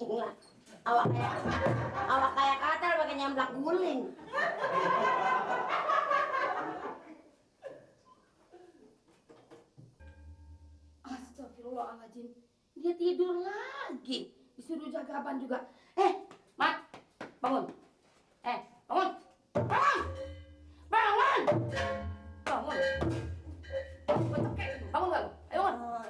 Ingat. Awak kayak katel pakai nyamblak guling. Astagfirullahaladzim. Dia tidur lagi. Disuruh jaga apaan juga. Mat, bangun. Bangun. Bangun. Bangun. Bangun. Bangun gak? Ayo bangun.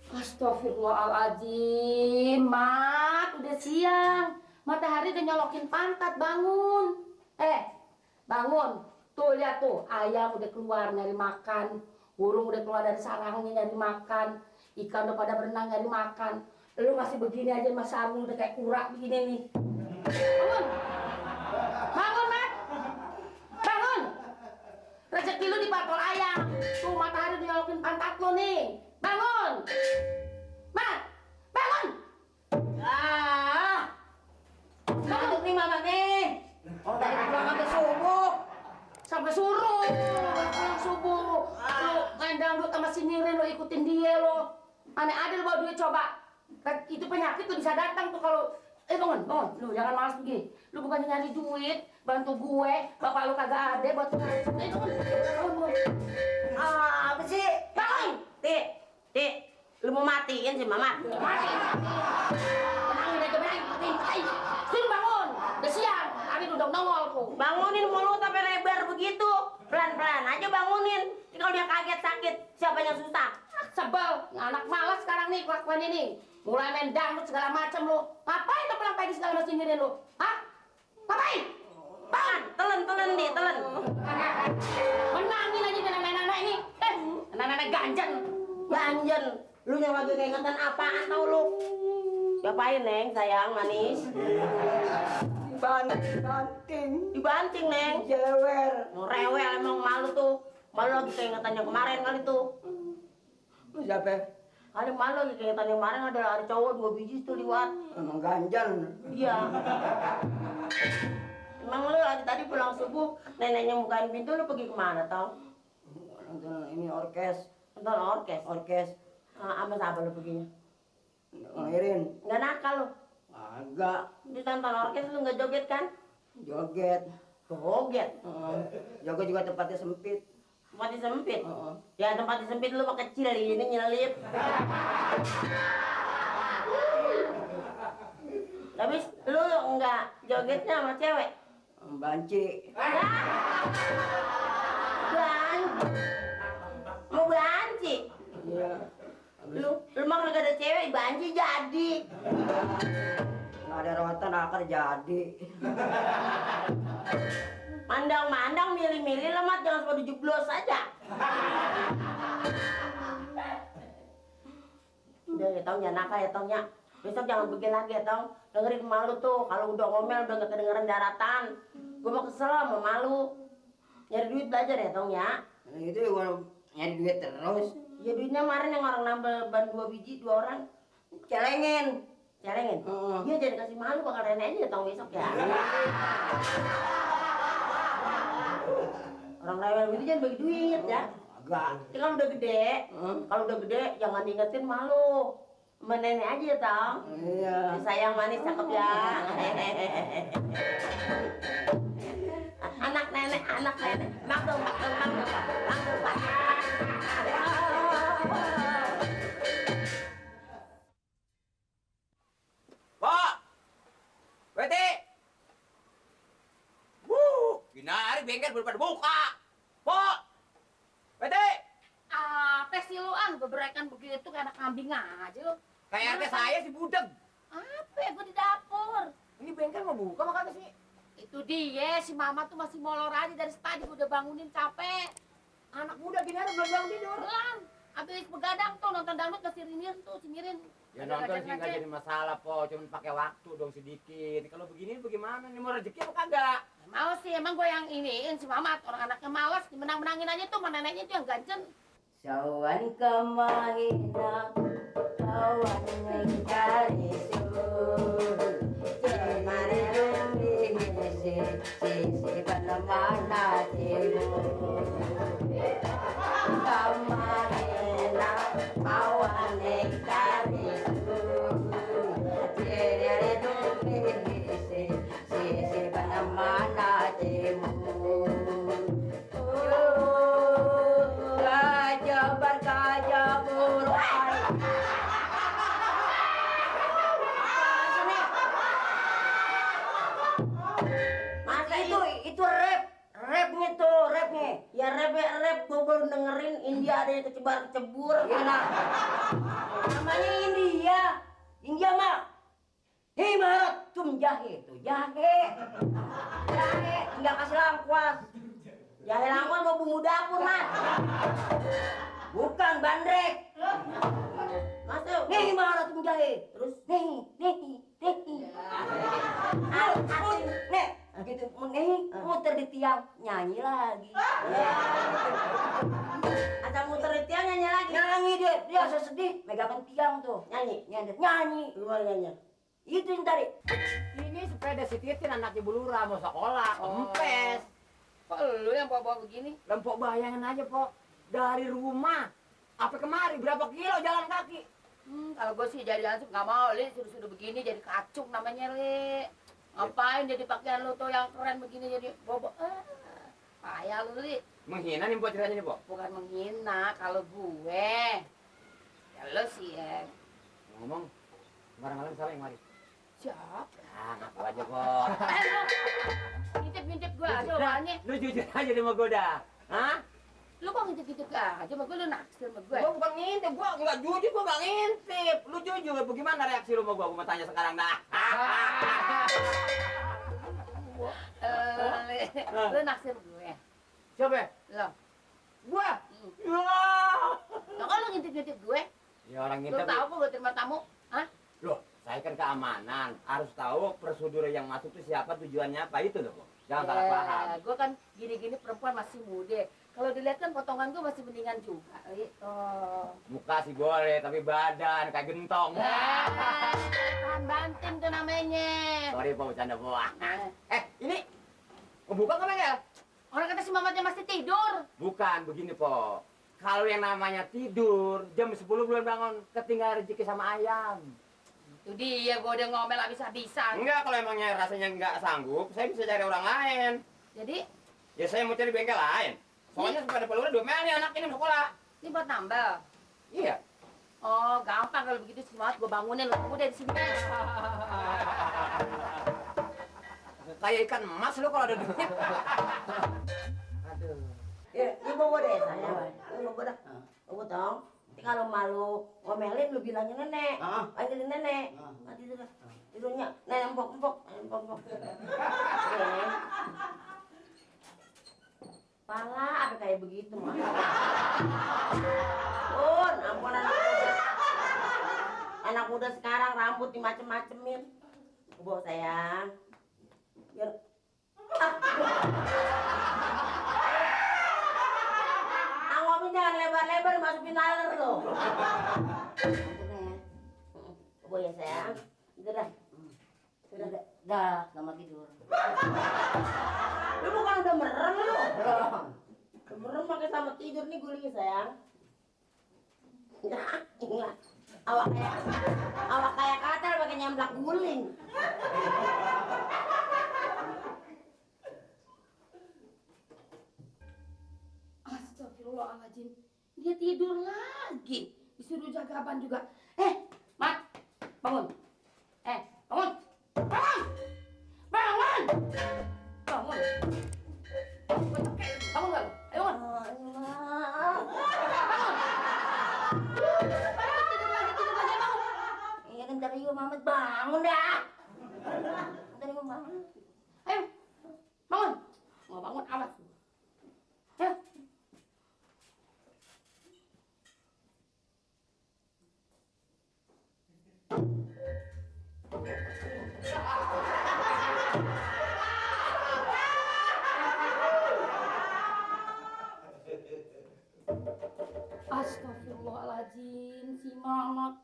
Astagfirullahaladzim, Mat, udah siang. Matahari udah nyolokin pantat, bangun. Bangun. Tuh, lihat tuh, ayam udah keluar nyari makan. Burung udah keluar dari sarangnya nyari makan. Ikan udah pada berenang nyari makan. Lu masih begini aja, Mas Sarung udah kayak kurak begini nih. Bangun. Bangun, Mat. Bangun. Rezeki lu dipatol ayam. Tuh, matahari udah nyolokin pantat lu nih. Bangun. Mat, bangun. Ngantuk nih Mama nih. Oh, tadi pulang sampai subuh. Sampai suruh. Pulang subuh. Lu main dangdut sama si Nirin, lu ikutin dia lo. Aneh ada lu bawa duit coba. Itu penyakit tuh bisa datang tuh kalau bangun. Lu jangan malas begini. Lu bukannya nyari duit, bantu gue, bapak lu kagak ada buat bangun. Apa sih? Bangun. Tik, lu mau matiin sih Mama? Mati. Tenangin aja, matiin. Suruh bangun. Udah siang. Tadi udah nongol tuh. Bangunin mulut sampai lebar begitu. Pelan-pelan aja bangunin. Kalau dia kaget sakit, siapa yang susah? Sebel. Anak malas sekarang nih kelakuan ini. Mulai main dangdut segala macam lu. Ngapain lu pulang pagi segala macam sendirian lu? Hah? Ngapain? Bangun. Telan nih, telan. Menangin aja dengan anak-anak ini. Anak-anak ganjan. Ganjen, lu yang lagi keingetan apaan tau lu? Siapain Neng, sayang, manis? Dibanting Neng. Jewer. Rewel emang malu tuh. Malu lagi keingetan yang kemarin kali tuh. Siapa? Kali malu lagi keingetan yang kemarin ada cowok 2 biji tuh liwat. Emang ganjan. Iya. Emang lu lagi tadi pulang subuh, neneknya bukain pintu, lu pergi kemana tau? Nonton ini orkes. Nonton orkes. Sama siapa lu perginya? Ngelirin. Nggak nakal lu? Agak. Di nonton orkes lu nggak joget kan? Joget. Joget? Joget juga tempatnya sempit. Tempatnya sempit? Ya tempatnya sempit lu mah kecil, ini nyelip. Tapi lu nggak jogetnya sama cewek? Banci. Mau banci? Iya. Lu mah kalau gak ada cewek banci jadi. Nggak ada rotan akar jadi. Mandang-mandang milih-milih lemat, jangan sepadu jeblos aja. Udah ya Tong, ya nakal ya Tong ya. Besok jangan begini lagi ya Tong. Dengerin malu tuh, kalau udah ngomel udah gak kedengeran daratan. Gue mau kesel sama malu. Nyari duit belajar ya Tong ya. Nah, itu gua nyari duit terus. Ya duitnya kemarin yang orang nambah ban 2 biji 2 orang. Celengin. Iya jadi kasih malu bakal Rene aja ya Tong besok ya. Orang rewel gitu jangan bagi duit ya. Agak. Kalau udah gede jangan diingetin malu. Sama nenek aja ya Tong. Iya. Sayang manis cakep ya. Anak nenek. Maklum. Pak! Weti! Ginari bengkel belum pada buka! Pak! Weti! Apa sih lu bebrekan begitu kayak anak kambing aja lu. Kayak RT saya si Budeg. Apa ya, gue di dapur. Ini bengkel mau buka makanya sih. Itu dia, si Mama tuh masih molor aja dari tadi, gue udah bangunin capek. Anak muda Ginari belum bangun tidur. Belum, habis begadang tuh nonton dangdut ke si Nirin. Ya nonton sih nggak jadi masalah, Po. Cuma pakai waktu dong sedikit. Kalau begini bagaimana? Ini mau rezeki apa kagak? Mau sih, emang gue yang iniin si Mamat. Orang anaknya malas, dimenang-menangin aja tuh sama neneknya tuh yang ganjen. Sawan kemahina, kawan mencari sur. Cemari rumbi sisi, sisi mana timur. Itu rapnya tuh, rapnya. Ya rap gue baru dengerin India ada yang kecebar-kecebur. Ya nah, namanya India mah. Himarat cum jahe tuh, jahe, tinggal kasih lengkuas. Jahe lama mau bumbu dapur mas. Bukan bandrek. Masuk. Nih himarat cum jahe. Terus Nih. Nih, gitu, muter di tiang, nyanyi lagi. asal muter di tiang nyanyi lagi. Nyanyi dia sedih, megangin tiang tuh. Nyanyi. Nyanyi. Keluar nyanyi. Itu yang tadi. Ini sepeda si Titin anak Ibu Lurah mau sekolah, kempes. Kok lu yang bawa-bawa begini? Lempok bayangin aja, Pok. Dari rumah apa kemari berapa kilo jalan kaki? Kalau gue sih jadi langsung nggak mau, Li. Suruh-suruh begini jadi kacung namanya, Li. Ngapain jadi pakaian lu tuh yang keren begini jadi bobo? Payah lu, Li. Menghina nih, Pok, ceritanya nih, Pok. Bukan menghina, kalau gue. Ya lu sih, ya. Ngomong, barang-barang salah yang mari. Siapa? Nah, ngaku aja, Pok. Lu ngintip-ngintip gue aja awalnya. Lu jujur aja dia mau goda. Hah? Lu kok ngintip-ngintip aja sama gue, lu naksir sama gue. Gua bukan ngintip, gua enggak jujur, gua enggak ngintip. Lu jujur, bagaimana reaksi lu sama gua? Gua mau tanya sekarang dah. Lu naksir gue. Siapa? Lo. Gua. Ya. Nah, kok lu ngintip-ngintip gue? Ya orang Lu ngintip. tahu kok gue terima tamu? Hah? Loh, saya kan keamanan, harus tahu prosedur yang masuk itu siapa, tujuannya apa itu loh, Pok. Jangan salah paham. Gue kan gini-gini perempuan masih muda. Kalau dilihat kan potongan gue masih mendingan juga. Muka sih boleh, tapi badan kayak gentong. Tahan banting tuh namanya. Sorry, Pok, bercanda, Pok. Ini buka nggak, Mengel? Orang kata si Mamatnya masih tidur. Bukan, begini, Pok. Kalau yang namanya tidur, jam 10 belum bangun, ketinggalan rezeki sama ayam. Itu dia, gue udah ngomel habis-habisan. Enggak, kalau emangnya rasanya nggak sanggup, saya bisa cari orang lain. Jadi, Ya saya mau cari bengkel lain. Soalnya pada peluru domel nih anak ini mau sekolah. ini buat nambah. Iya. Oh, gampang kalau begitu si Mamat gue bangunin lu. Udah di sini. Kayak ikan emas lu kalau ada duit. Aduh. Ya, ini bawa deh saya. Ini bawa dah. Bawa tong. Nanti kalau malu ngomelin lu bilangin nenek. Panggilin nenek. Nanti tidur. Tidurnya. Nenek empok. Pala apa kayak begitu mah. Ampun anak muda sekarang rambut dimacem-macemin. Bawa sayang. Biar ngomongin jangan lebar-lebar masukin laler loh. Ampun ya sayang. Udah. Dah, selamat tidur. Lu bukan udah merem lu? Udah merem pakai sama tidur nih gulingnya sayang. Ingat. Awak kayak katel pakai nyamblak guling. Astagfirullahaladzim. Dia tidur lagi. Disuruh jaga abang juga. Mat, bangun. Bangun. Bangun. Bangun gak lu? Ayo bangun. Tidur lagi, bangun. Iya kan tadi gua Mamet bangun dah. Tadi gua bangun. Ayo, bangun. Mau bangun awas. Ayo. Astagfirullahaladzim, si Mamat.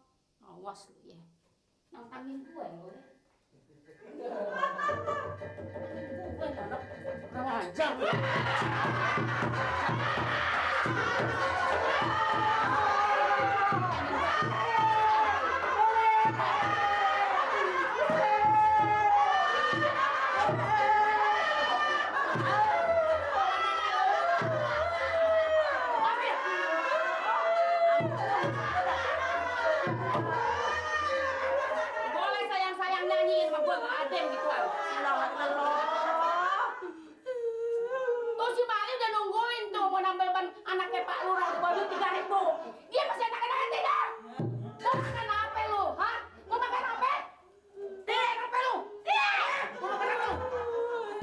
Awas lu ya. Nantangin gue lo ya. Gue anak kurang ajar lu. Boleh sayang-sayang nyanyiin sama gue, gak ada yang gituan.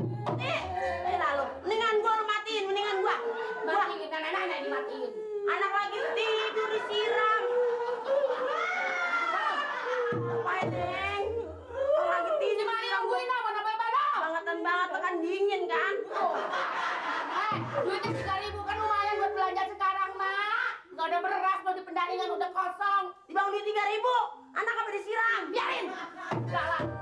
Lalu, mendingan gua lu matiin, mendingan gua. Matiin, nenek-nenek dimatiin. Anak lagi tidur disiram. Ngapain, Neng? Orang lagi tidur Cuma disiram. nungguin apa namanya bana? Bangetan banget, kan dingin kan? Duitnya 3.000 kan lumayan buat belanja sekarang, Mak. Nggak ada beras, mau di pendaringan udah kosong. Dibangun di 3.000, anak apa disiram? Biarin. Jalan.